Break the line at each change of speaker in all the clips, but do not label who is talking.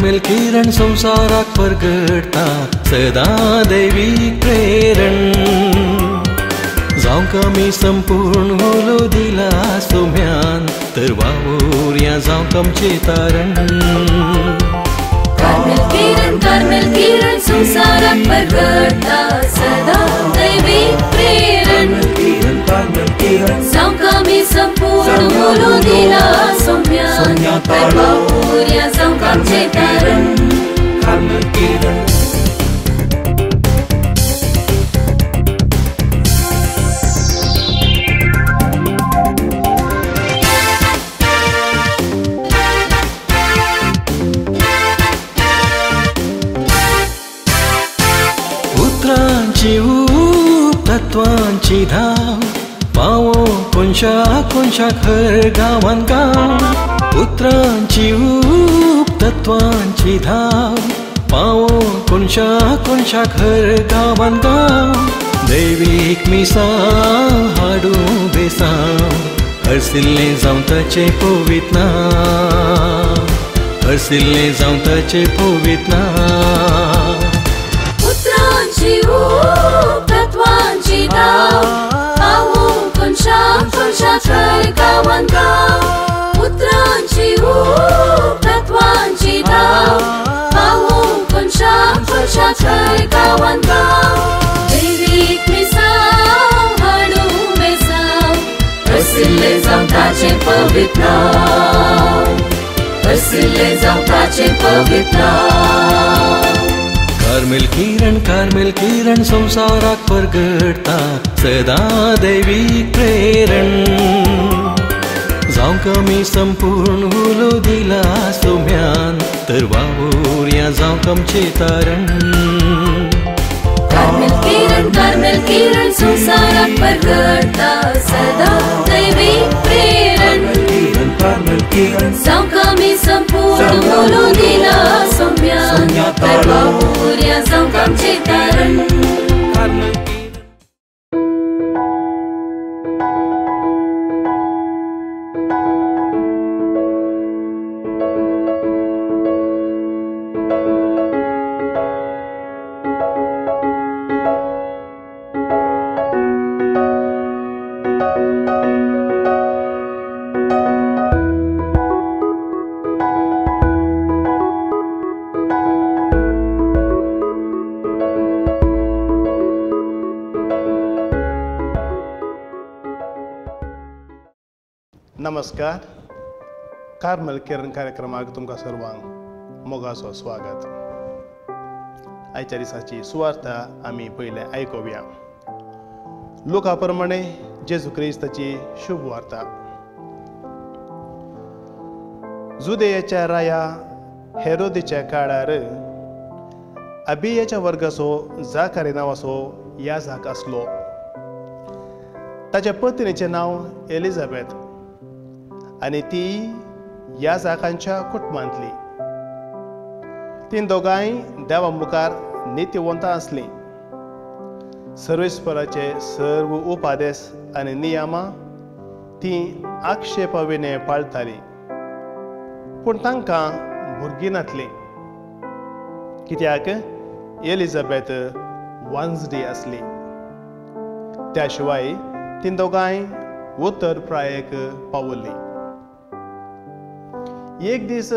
Carmel किरण संवसाराक परगटता सदां दैवीक प्रेरण। जावंक आमी संपूर्ण उलो दिला सोम्यान तर वावुरया जावंक आमचें तारण।
कार्मेल किरण कार्मेल किरण संवसाराक परगटता सदां दैवीक प्रेरण। जावंक आमी संपूर्ण उलो दिला सोम्यान तर वावुरया जावंक आमचें तारण।
कार्मेल किरण उतरांची ऊब तत्वांची धाव पावो कोनशा कोनशा खर गांवान गांव। उतरांची ऊब तत्वांची धाव पावो कोनशा कोनशा खर गांवान गांव। दैवीक मिसां हाडूं बेसांव हरसिल्लें जावं ताचें पवित नांव, हरसिल्लें जावं ताचें पवित नांव।
उतरांची ऊब तत्वांची धाव पावो कोनशा कोनशा खर गांवान गांव। उतरांची ऊब तत्वांची धाव पावो कोनशा कोनशा खर गांवान गांव। दैवीक मिसांव हाडूं बेसांव हरसिल्लें जावं ताचें पवित्र नांव, हरसिल्लें जावं ताचें पवित्र नांव।
कार्मेल किरण कार्मेल किरण संवसाराक परगटता सदां दैवीक प्रेरण। जावंक आमी संपूर्ण उलो दिला सोम्यान तर वावुरया जावंक आमचें तारण।
कार्मेल किरण कार्मेल किरण संवसाराक परगटता सदां दैवीक प्रेरण। जावंक आमी संपूर्ण उलो दिला सोम्यान तर वावुरया जावंक आमचें तारण।
नमस्कार। कार्मेल किरण कार्यक्रमाक तुमकां सर्वांक मोगाचो स्वागत। आयच्या दिसाची सुवार्ता आमी पयलें आयकुया। लोका प्रमाणे जेजू क्रिस्ताची शुभ वार्ता। जुदेयाच्या राया हेरोदीच्या काळार अबियाच्या वर्गाचो जाकारी नांवाचो याजाक आसलो। ताच्या पत्नीचें नांव एलिझाबेथ आनी ती याजाकांच्या कुटुंबांतली। तीं दोगांय देवा मुखार नितीवंतां आसलीं। सर्वेस्पराचे सर्व उपादेश आनी नियमां तीं आक्षेपा विणें पाळटालीं, पूण तांकां भुरगीं नासलीं कित्याक एलिझाबेथ वांजडी आसली। त्या शिवाय तीं दोगांय उत्तर प्रायेक पावल्लीं। एक दीस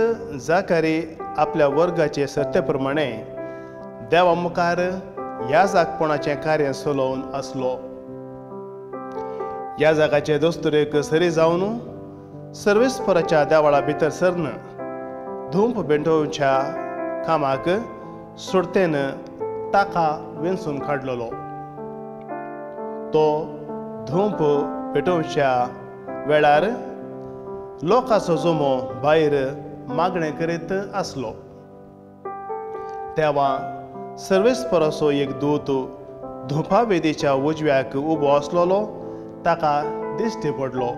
जाकारी आपल्या वर्गाचे सत्ते प्रमाणे देवा मुखार याजाकपणाचें कार्य चलोवन आसलो। याजाकाचे दस्तुरेक सरी जावन सर्वेस्पराच्या देवळा भितर सरन धूंप पेटोवच्या कामाक सोडतेन ताका वेंचून काडलेलो। तो धूंप पेटोवच्या वेळार लोकांचो जमो भायर मागणें करीत आसलो। तेवा सर्वेस्पराचो एक दूत धुपावेदीच्या उजव्याक उबो आसलेलो ताका दिश्टी पडलो।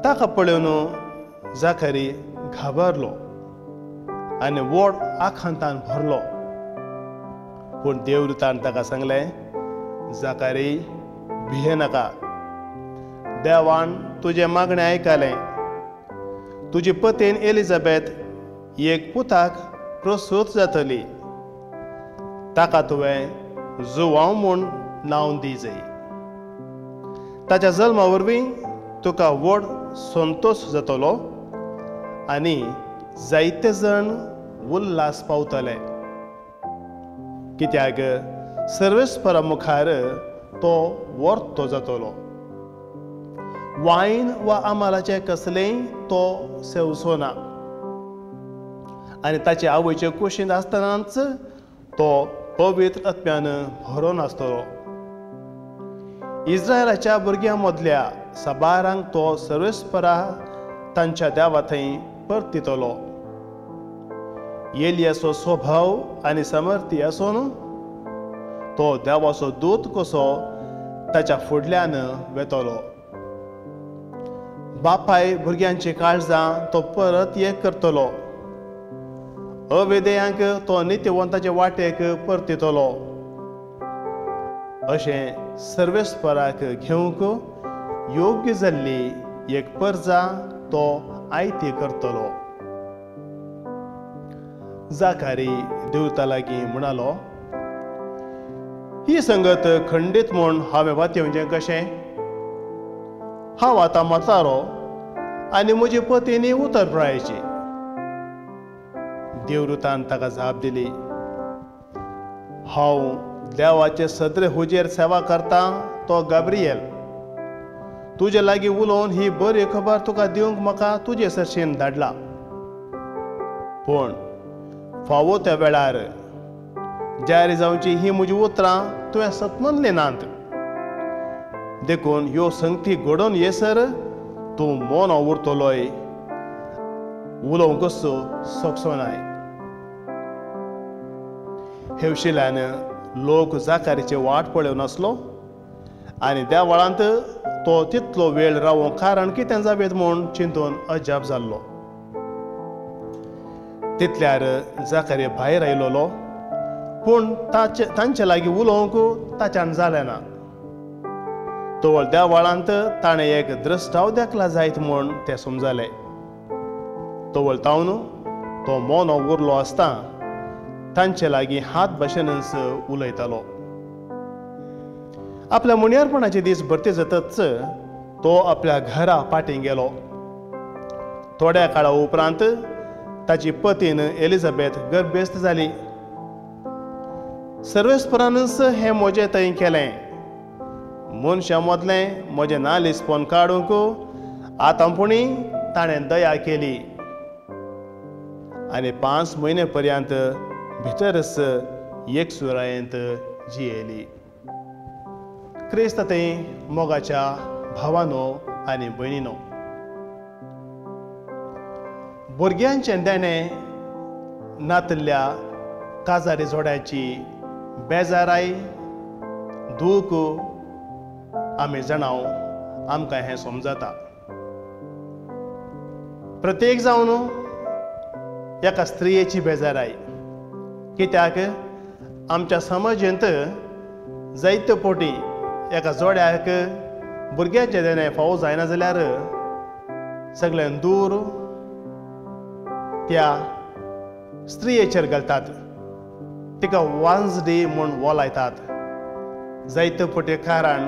ताका पळोवन जाकारी घाबरलो आनी व्हड आखांतान भरलो। पूण देवदूतान ताका सांगलें, जाकारी भियेनाका, देवान तुजें मागणें आयकलें। तुजी पतीन एलिझाबेथ एक पुताक प्रसूत जातली, ताका तुवें जुवांव म्हूण नांव दी जाय। ताच्या जल्मा वरवीं तुका व्हड संतोश जातलो आनी जायते जाण उल्हास पावतले, कित्याक सर्वेस्परा मुखार तो वर्तो जातलो। वायन वा आमालाचें कसलेंय तो सेवचो ना आनी ताचे आवयचे कुशींत आसतनाच तो पवित्र आत्म्यान भरोन आसतलो। इस्रायलाच्या भुरग्यां मदल्या साबारांक तो सर्वेस्परा तांच्या देवा थंय परतितलो। एलियाचो स्वभाव आनी समर्थी आसून तो देवाचो दूत कसो ताच्या फुडल्यान वेतलो। बापाय भुरग्यांची काळजां तो परत एक करतलो, अवेदयांक तो नित्यवंताचे वाटेक परतितलो। अशें सर्वेस्पराक घेवंक योग्य जाल्ली एक परजा तो आयती करतलो। जाकारी देवता लागीं म्हणालो, ही संगत खंडीत म्हूण हांवें वातेवचें कशें? हांव आतां म्हातारो आनी म्हजी पतीनी उतर प्रायची। देवदूतान ताका जाप दिली, हांव देवाचे सदरे हुजेर सेवा करता तो गाब्रियल, तुजे लागीं उलोवन ही बरी खबर तुका दिवंक म्हाका तुजे सरशीन धाडला। पूण फावो त्या वेळार जारी जावची ही म्हजी उतरां तुवें सतमनली नात, देखून ह्यो संगती घडोवन येसर तूं मोनो उरतलोय, उलोवंकच शकचो नाय। हेवशिल्यान लोक जाकारीची वाट पळोवन आसलो आनी देवळांत तो तितलो वेळ रावोंक कारण कितें जावेत म्हूण चिंतून अजाप जाल्लो। तितल्यार जाकारी भायर आयलोलो, पूण तांचे लागीं उलोवंक ताच्यान जालें ना। तवळ देवळांत ताणें एक द्रश्टाव देखला जायत म्हूण तें समजलें। तवळ तावन तो मोनो उरलो आसता तांचे लागीं हात भाशेनच उलयतालो। आपल्या मुनियारपणाचे दीस भरते जातच तो आपल्या घरा फाटीं गेलो। थोड्या काळा उपरांत ताची पतीन एलिझाबेथ गर्भेस्त जाली। सर्वेस्परानच हें म्हजें थंय केलें, मनशां मदलें म्हजें नालिसपण काडूंक आतां पुणी ताणें दया केली आनी 5 म्हयने पर्यंत भितरच एकसुरायेंत जियेली। क्रिस्त थंय मोगाच्या भावानो आनी भयणीनो, भुरग्यांचें देणें नातल्या काजारी जोड्याची बेजाराय दूख आमी जाणाव, आमकां हें समजता। प्रत्येक जावन एका स्त्रियेची बेजाराय, कित्याक आमच्या समाजेंत जायते पोटी एका जोड्याक भुरग्याचें देणें फावो जायना जाल्यार सगळ्यान दूर त्या स्त्रियेचेर घालतात, तिका वांजडी म्हूण वोलायतात। जायते पोटी कारण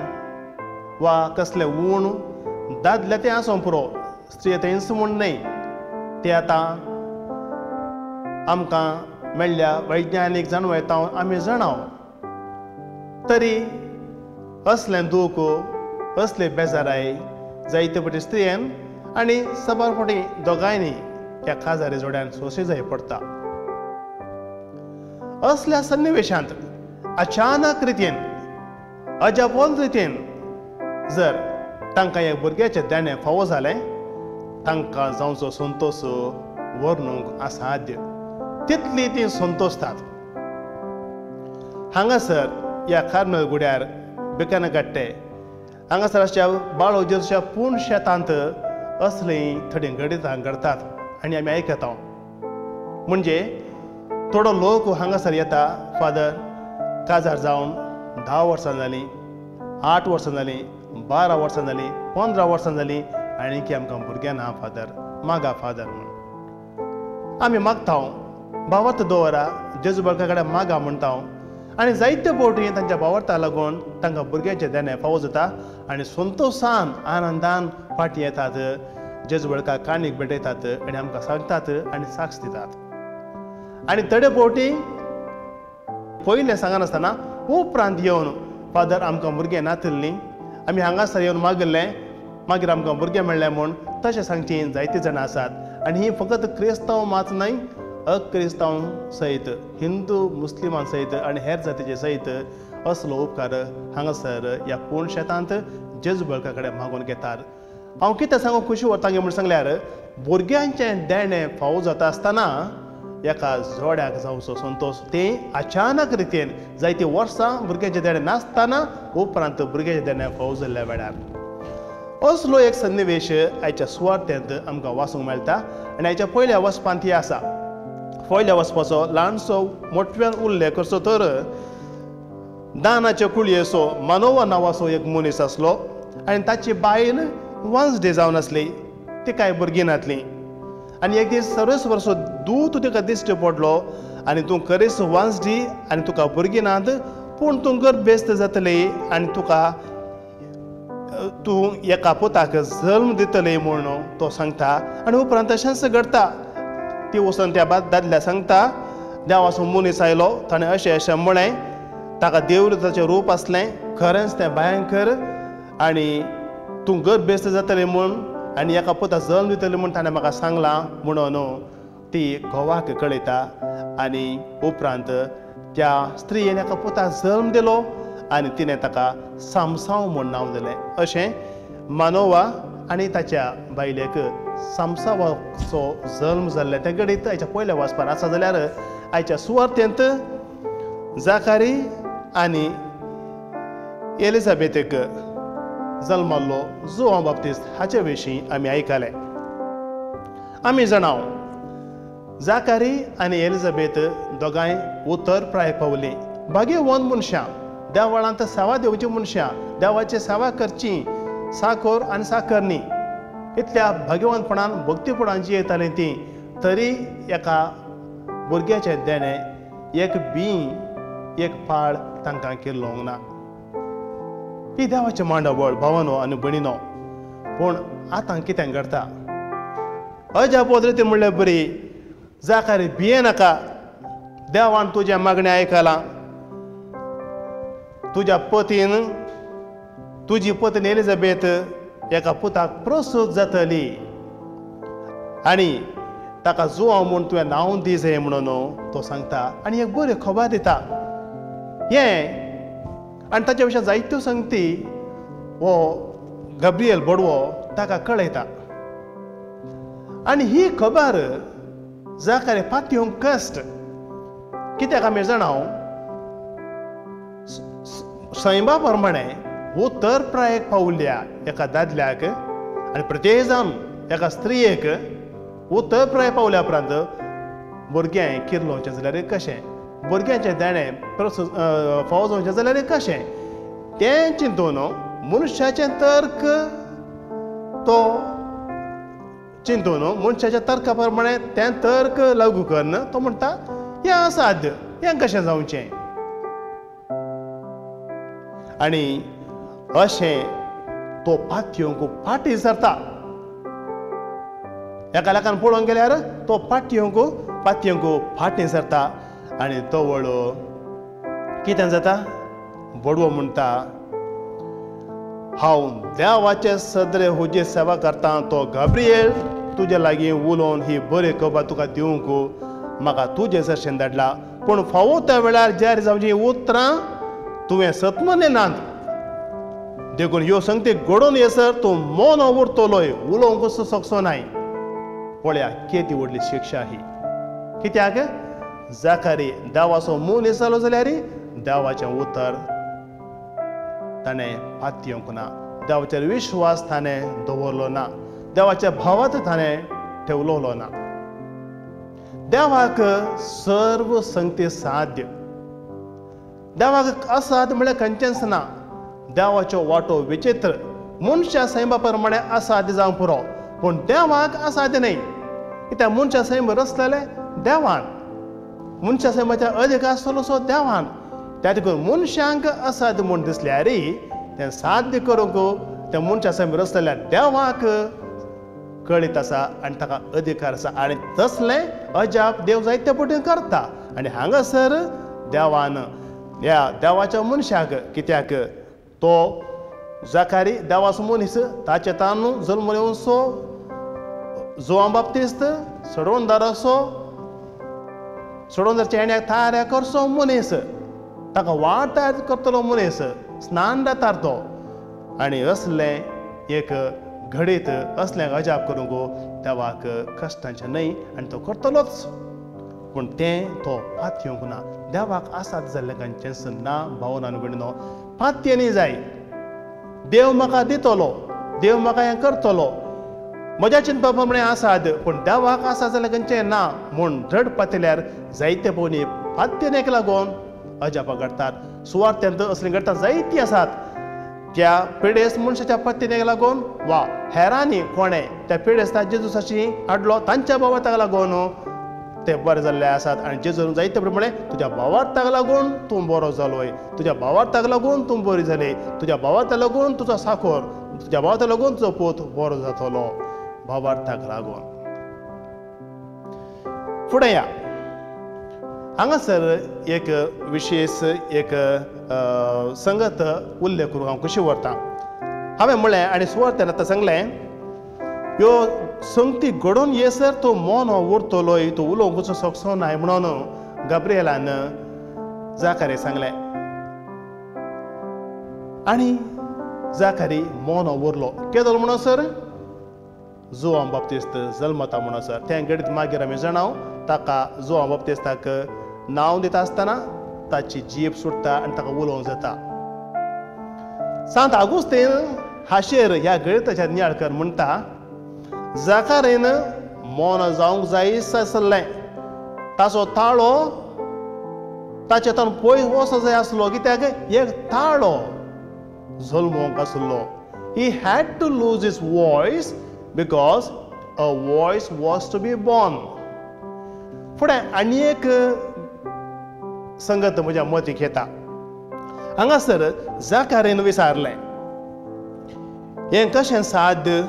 वा कसलें ऊण दादले तें आसूं पुरो, स्त्रिये थंयच म्हूण न्हय, ते आतां आमकां मेळ्ळ्या वैज्ञानीक जाणवयता आमी जाणाव। तरी असलें दूख असले बेजाराय जायते फावटी स्त्रियेन आनी साबार फावटी दोगांयनी ह्या काजारी जोड्यान सोंशी जाय पडटा। असल्या सन्निवेशांत अचानक रितीन अजापल रितीन जर तांकां ह्या भुरग्याचें देणें फावो जालें, तांकां जावचो संतोश वर्णूंक असाध्य, तितली ती संतोषतात। हांगासर ह्या कार्मेल गुड्यार बिकानगट्टे हांगासर अशा बाळोजेरच्या पूर्ण शेतांत असलीं थोडीं घडितां घडतात आनी आमी आयकता। म्हणजे थोडो लोक हांगासर येता, फादर काजार जावन 10 वर्सां जालीं, 8 वर्सां जालीं, 12 वर्सां जालीं, 15 वर्सां जालीं आनी की आमकां भुरगें ना फादर, मागा फादर म्हूण। आमी मागता, भावार्थ दवरा, जेजू बळका कडेन मागा म्हणटा आनी जायते फावटी तांच्या भावार्था लागून तांकां भुरग्यांचें देणें फावो जाता आनी संतोशान आनंदान फाटीं येतात, जेजू बळका काणीक भेटयतात आनी आमकां सांगतात आनी साक्ष दितात. आनी थोडे फावटी पयलें सांगनासतना उपरांत येवन फादर आमकां भुरगें नातिल्लीं, आमी हांगासर येवन मागिल्लें, मागीर आमकां भुरगें मेळ्ळें म्हूण तशें सांगचीं जायतीं जाणां आसात. आनी ही फकत क्रिस्तांव मात न्हय, अक्रिस्तांव सयत, हिंदू मुस्लिमां सयत आनी हेर जातीचे सयत असलो उपकार हांगासर ह्या पूर्ण शेतांत जेजू बळका कडेन मागून घेतात. हांव कितें सांगूं खुशी व्हरता म्हूण सांगल्यार भुरग्यांचें देणें फावो जाता आसतना एका जोड्याक जावचो संतोश ते अचानक रितीन जायतीं वर्सां भुरग्यांचें देणें नासतना उपरांत भुरग्यांचें देणें फावो जाल्ल्या वेळार असलो एक सन्निवेश आयच्या सुवार्तेंत आमकां वाचूंक मेळटा. आनी आयच्या पयल्या वचपांत ही आसा. पयल्या वचपाचो ल्हानसो मोटव्यान उल्लेख करचो तर दानाच्या कुळयेचो मानोवा नांवाचो एक मनीस आसलो आनी ताची बायल वांजडे जावन आसली, तिकाय भुरगीं नातलीं. आनी एक दीस सर्वेस्वरचो दूत तुका दिश्टी पडलो आनी तूं खरेंच वांजडी आनी तुका भुरगीं नात, पूण तूं गर्भेस्त जातली आनी तुका तूं एका पुताक जल्म दितली म्हूण तो सांगता. आनी उपरांत तशेंच घडटा. ती वचून त्या दादल्या सांगता, देवाचो मनीस आयलो, ताणें अशें अशें म्हळें, ताका देवदूताचें रूप आसलें, खरेंच तें भयंकर, आनी तूं गर्भेस्त जातली म्हूण आनी एका पुता जल्म दितली म्हूण ताणें म्हाका सांगलां म्हणून ती घोवाक कळयता. आनी उपरांत त्या स्त्रियेन एका पुता जल्म दिलो आनी तिणें ताका सामसांव म्हूण नांव दिलें. अशें मानोवा आनी ताच्या बायलेक सामसांवाचो जल्म जाल्लें तें घडीत आयच्या पयल्या वाचपान आसा. जाल्यार आयच्या सुवार्तेंत जाकारी आनी एलिझाबेथेक जल्माल्लो जुआंव बाप्तिस्त हाचे विशीं आमी आयकलें. आमी जाणाव जाकारी आनी एलिझाबेथ दोगांय उतर प्राय पावलीं, भाग्यवंत मनशां, देवळांत सेवा दिवची मनशां, देवाची सेवा करची, साखर आनी साखरणी, इतल्या भाग्यवंतपणान भक्तीपणान जियेतालीं तीं, तरी एका भुरग्याचें देणें एक बीं एक पाळ तांकां किल्लोवंक ना. ही देवाचें मांडावळ भावानो आनी भयणीनो. पूण आतां कितें घडटा अजाप रिती म्हणल्यार बरी जाकारी भिये नाका, देवान तुजें मागणें आयकलां, तुज्या पतीन तुजी पत्नी एलिझाबेथ एका पुताक प्रसूत जातली आनी ताका जुआंव म्हूण तुवें नांव दी जाय म्हणून तो सांगता आनी एक बरी खबर दिता. हें आनी ताच्या विशीं जायत्यो संगती हो गब्रियल बडवो ताका कळयता. आनी ही खबर जाकारी पातयेवंक कश्ट, कित्याक आमी जाणाव सैमा प्रमाणे उतर प्रायेक पावल्या एका दादल्याक आनी प्रत्येक जावन एका स्त्रियेक उतर प्राय पावल्या उपरांत भुरगें किर्लोवचें जाल्यार कशें, भुरग्यांचें देणें फावो जावचें जाल्यार कशें तें चिंतून मनशाचें तर्क तो चिंतून मनशाच्या तर्का प्रमाणे तें तर्क लागू करून तो म्हणटा हें असाध्य, हें कशें जावचें. आनी अशें तो पातयेवंक फाटीं सरता. एका लेखान पळोवंक गेल्यार तो पातयेवंक फाटीं सरता आनी तो वळो कितें जाता, बडवो म्हणटा हांव देवाचे सदरे हुजी सेवा करता, तो गाब्रिएल तुजे लागीं उलोवन ही बरी खबर तुका दिवंक म्हाका तुजे सरशेन धाडला, पूण फावो त्या वेळार जाहीर जावचीं उतरां तुवें सतमने नात, देखून ह्यो संगती घडोवन येसर तूं मोनो उरतलोय, उलोवंक शकचो नाय. पळया केदी व्हडली शिक्षा ही, कित्याक जाकारी देवाचो मनीस जालो जाल्यार देवाचें उतर ताणें पातयेवंक ना, देवाचेर विश्वास ताणें दवरलो ना, देवाच्या भावात ताणें ठेवलोलो ना. देवाक सर्व संगती साध्य, देवाक असाध्य म्हळ्यार खंयचेंच ना. देवाचो वांटो विचित्र, मनशा सैमा प्रमाणे असाध्य जावंक पुरो, पूण देवाक असाध्य न्हय. कित्याक मनशा सैम रचलेलें देवान, मनशा सैमाच्या अधिकार आसतलो सो देवान. त्या देखून मनशांक असाध्य म्हूण दिसल्यार तें साध्य करूंक त्या मनशा सैम रचलेल्या देवाक कळीत आसा आनी ताका अधिकार आसा आनी तसलें अजाप देव जायते पटीन करता. आनी हांगासर देवान ह्या देवाच्या मनशाक, कित्याक तो जाकारी देवाचो मनीस, ताचे तानू जल्म येवचो जुवां बाप्तिस्त सडवणदाराचो, सडवणदारच्या येण्याक तयार करचो मनीस, ताका वाट तयार करतलो मनीस, स्नान दातार तो. आनी असलें एक घडीत असलें अजाप करूंक देवाक कश्टांचें न्हय आनी तो करतलोच. पूण तें तो पातयेवंक ना. देवाक आसात जाल्लें खंयचेंच ना भावनान भयणीनो, पातयेनी जाय देव म्हाका दितलो, देव म्हाका हें करतलो, म्हज्या चिंतपा प्रमाणें आसात, पूण देवाक आसा जाल्यार खंयचें ना म्हूण दृढ पातयल्यार जायते पळोवन पातयेक लागून अजापां घडटात. सुवार्थ्यांत असलीं घडटात जायतीं आसात. त्या पिडेस्त मनशाच्या पत्तीनेक लागून वा हेरांनी कोणें त्या पिडेस्ता जेजूसाची हाडलो तांच्या भावार्थाक लागून ते बरे जाल्ले आसात. आनी जेजून जायते प्रमाणे तुज्या भावार्थाक लागून तूं बरो जालोय, तुज्या भावार्थाक लागून तूं बरी जाली, तुज्या भावार्थाक लागून तुजो साखोर, तुज्या भावार्थाक लागून तुजो पूत बरो जातलो, भावार्थाक लागून. फुडें या हांगासर एक विशेष एक संगत उल्लेख करूंक हांव खुशी व्हरतां. हांवें म्हणलें आनी सुवार्थान आतां सांगलें, ह्यो संगती घडोवन येसर तूं मोनो उरतलोय, तूं उलोवंक शकचो नाय म्हणून गाब्रिएलान जाकारी सांगलें. आनी जाकारी मोनो उरलो. केदो म्हणसर जुवां बाप्तिस्त जल्मता म्हणसर. तें घडीत मागीर आमी जाणाव ताका जुवां बाप्तिस्ताक नांव दिता आसतना ताची जीब सुट्टा आनी ताका उलोवंक जाता. सांत आगुस्तीन हाशेर ह्या गणिताच्या नियाळकर म्हणटा, जाकारेन मोन जावंक जायच आसलें, ताचो ताळो ताचे तान पयस वचो जाय आसलो, कित्याक एक ताळो जल्मोवंक आसलो. He had to lose his voice because a voice was to be born. फुडें आनी एक संगत म्हज्या मतीक येता. हांगासर जाकारेन विचारलें, हें कशें साध्य,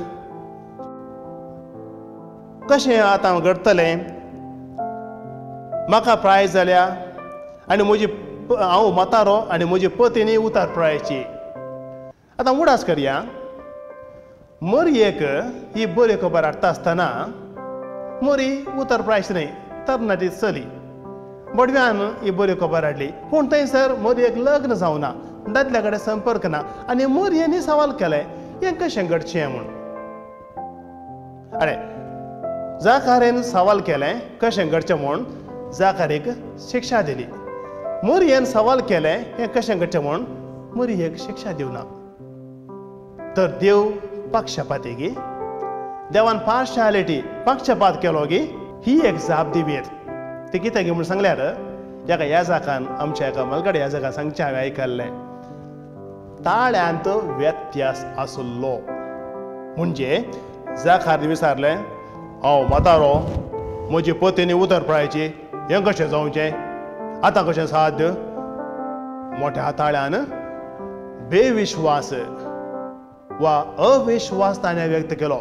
कशें आतां घडटलें, म्हाका प्राय जाल्या आनी म्हजी हांव म्हातारो आनी म्हजी पतीनी उतार प्रायची. आतां उडास करया, मरयेक ही बरी खबर हाडटा आसतना मरी उतर प्रायच न्हय, तरणाटी चली बडव्यान ही बरी खबर हाडली. पूण थंयसर मरयेक लग्न जावना, दादल्या कडेन संपर्क ना आनी मरयेनी सवाल केलें हें कशें घडचें म्हूण. अरे जाकारेन सवाल केलें कशें घडचें म्हूण, जाकारीक शिक्षा दिली. मरयेन सवाल केलें हें कशें घडचें म्हूण, मरयेक शिक्षा दिवना. तर देव पक्षपाती गी, देवान पार्शालिटी पक्षपात केलो गी, ही एक जाप दिवयेत. ती कितें गी म्हूण सांगल्यार एका याजकान, आमच्या एका मलगडे याजकान सांगचें हांवें आयकल्लें, ताळ्यांत व्यत्यास आसलो. म्हणजे जाकार विचारलें, हांव म्हातारो, म्हजी पतीनी उतर पळायची, हें कशें जावचें, आतां कशें साध्य. मोठ्या ताळ्यान बेविश्वास वा अविश्वास ताणें व्यक्त केलो,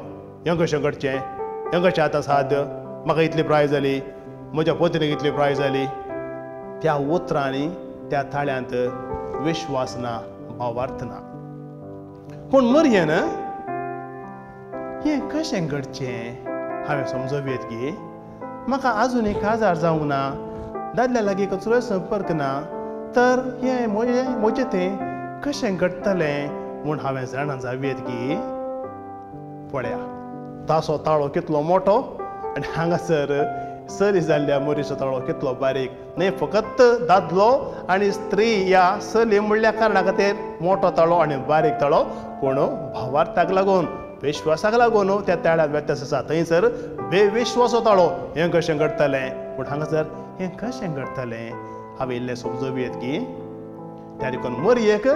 हें कशें घडचें, हें कशें आतां साध्य, म्हाका इतली प्राय जाली, म्हज्या पत्नीक इतली प्राय जाली. त्या उतरांनी त्या ताळ्यांत विश्वास ना, भावार्थ ना. पूण मरयेन हें कशें घडचें हांवें समजोवयेत की म्हाका आजुनूय काजार जावंक ना, दादल्या लागीं कसलोय संपर्क ना, तर हें म्हजें तें कशें घडटलें म्हूण हांवें जाणा जावयेत की. पळया ताचो ताळो कितलो मोठो आनी हांगासर सरी जाल्ल्या मरीचो ताळो कितलो बारीक. न्हय फकत दादलो आनी स्त्री ह्या सली म्हणल्या कारणा खातीर मोठो ताळो आनी बारीक ताळो, पूण भावार्थाक लागून विश्वासाक लागून त्या ताळ्यांत व्यत्यास आसा. थंयसर बेविश्वासो ताळो, हें कशें घडटलें, पूण हांगासर हें कशें घडटलें हांवें इल्लें समजोवयेत की. त्या देखून मरयेक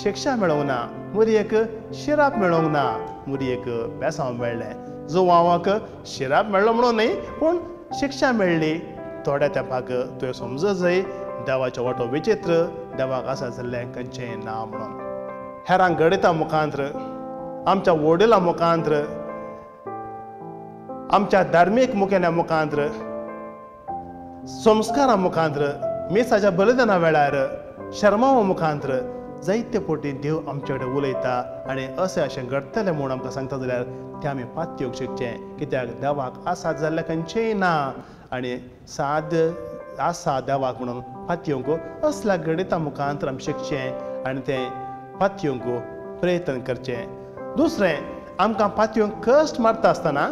शिक्षा मेळोवंक ना, मरयेक शिराप मेळोवंक ना, मरयेक बेसांव मेळ्ळें. जुवांवाक शिराप मेळ्ळो म्हणून न्हय, पूण शिक्षा मेळ्ळी. थोड्या तेंपाक तुवें समजत जाय देवाचो वांटो विचित्र, देवाक आसा जाल्लें खंयचें ना म्हणून. हेरांक गणिता मुखांत्र, आमच्या वडिलां मुखांत्र, आमच्या धार्मीक मुखेल्या मुखांत्र, संस्कारा मुखांत्र, मिसाच्या बलिदाना वेळार, शर्मावा मुखांत्र जायते पोटी देव आमचे कडेन उलयता आनी अशें अशें घडटलें म्हूण आमकां सांगता जाल्यार तें आमी पातयेवंक शिकचें. कित्याक देवाक आसा जाल्लें खंयचेंय ना आनी साद आसा देवाक म्हणून पातयेवंक असल्या गणिता मुखांत्र आमी शिकचें आनी तें पातयेवंक प्रयत्न करचें. दुसरें, आमकां पातयेवंक कश्ट मारता आसतना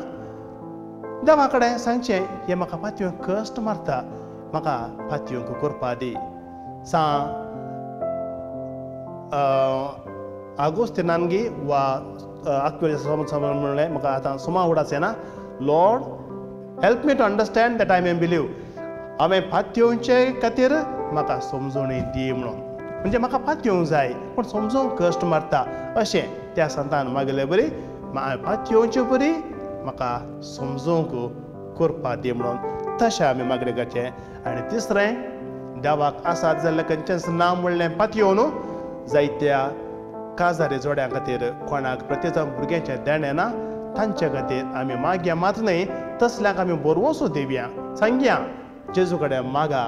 देवा कडेन सांगचें, हें म्हाका पातयेवंक कश्ट मारता, म्हाका पातयेवंक करपा दी. सा आगोस्तिनान गी वा म्हणलें, म्हाका आतां सुमा उडास येना, Lord help me to understand that I may believe. हांवें पातयेवचे खातीर म्हाका समजोणी दी म्हणून, म्हणजे म्हाका पातयेवंक जाय पूण समजोवंक कश्ट मारता अशें त्या संतान मागले बरी हांवें पातयेवचे बरी म्हाका समजोवंक करपा दी म्हणून तशें आमी मागणें करचें. आनी तिसरें, देवाक आसात जाल्यार खंयचेंच ना म्हणलें पातयेवन जायत्या काजारी जोड्यां खातीर, कोणाक प्रत्येक भुरग्यांचें देणें ना तांचे खातीर आमी मागया मात न्हय, तसल्यांक आमी बरवसो दिवया, सांगया जेजू कडेन मागा,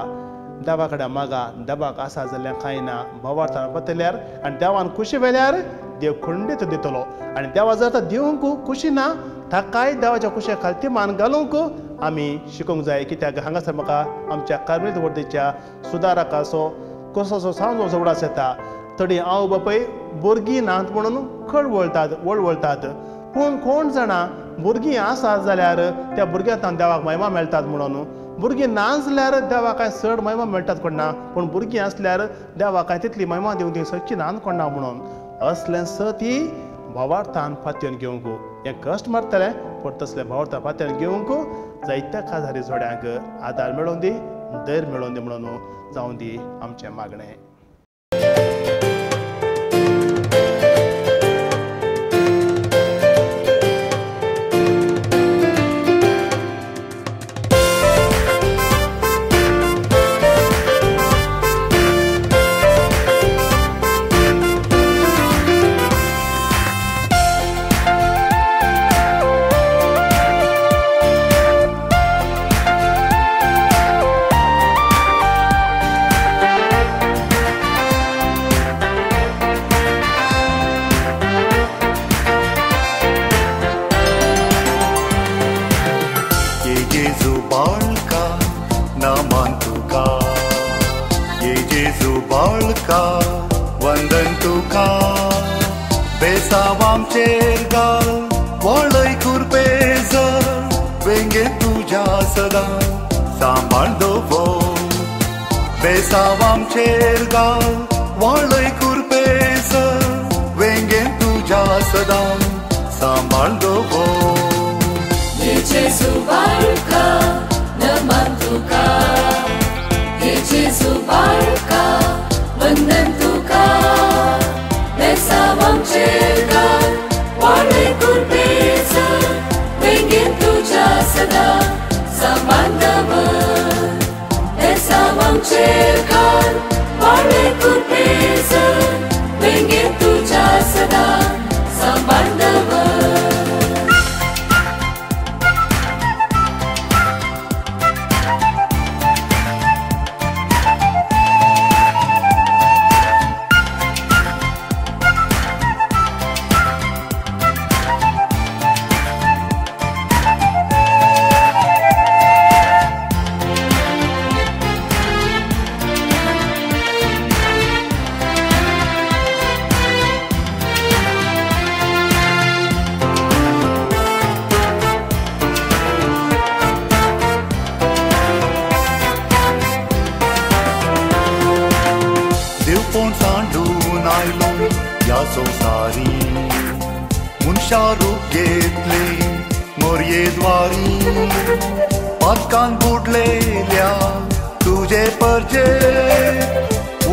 देवा कडेन मागा, देवाक आसा जाल्यार कांय ना भावार्थान पतल्यार आनी देवान खुशी वेल्यार देव खंडीत दितलो. आनी देवा जर तर दिवंक खुशी ना ताकाय देवाच्या खुशे खालती मान घालूंक आमी शिकूंक जाय. कित्याक हांगासर म्हाका आमच्या कार्मेलीत वर्दीच्या सुदारकाचो कसो सांजो उडास येता. थोडी आवय बापूय भुरगीं नात म्हणून कळवळटात, वळवळटात, पूण कोण जाणा भुरगीं आसात जाल्यार त्या भुरग्यांक देवाक महिमा मेळटात म्हणून. भुरगीं ना जाल्यार देवाक कांय चड महिमा मेळटात कोण ना, पूण भुरगीं आसल्यार देवाक कांय तितली महिमा दिवंक ती सच्ची नान कोण ना म्हणून असलें स ती भावार्थान पातयेवन घेवंक हें कश्ट मारतलें, पूण तसलें भावार्थान पातयेवन घेवंक जायत्या काजारी जोड्यांक आदार मेळोवन दी, धैर्य मेळोवन दी म्हणून जावं दी आमचें मागणें.
वंदन तुका बेसावामचेर घाल वळय कुरपेज वेंगे तुज्या सदां सांबाळ दवर. बेसावामचेर घाल वळय कुरपेज वेंगे तुज्या सदां सांबाळ दवर.
जेजू बाळका नमन तुका, हे जेजू बाळका वंदन तुका, बेसावामचेर घाल वाळय कुरपेज वेंगेन तुज्या सदां सांबाळ दवर. बेसावामचेर घाल वाळय कुरपेज वेंगेन तुज्या सदां सांबाळ दवर.
संसारी मनशा रूप घेतले मोरये द्वारी पातकान बुडलेल्या तुजे परजे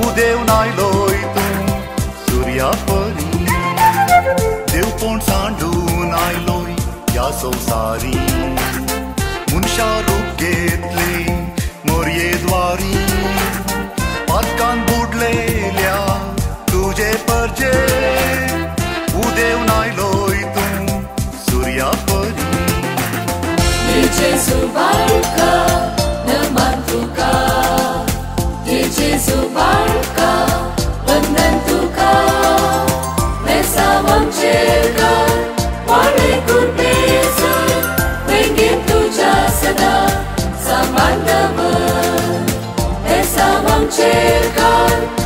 उदेव नायलोय तूं सुर्या परी. देवपण सांडून आयलोय ह्या ह्या संवसारी मनशा रूप घेतले मोरये द्वारी पातकान बुडलेल्या तुजे परजे उदेव नायलोय तूं सुर्या परी.
जेजू बाळका नमन तुका, हे जेजू बाळका वंदन तुका. बेसावांचेर घाल वाडे कुरपेसर, वेंगेन तुज्या सदां सांबाळ दवर. बेसावांचेर घाल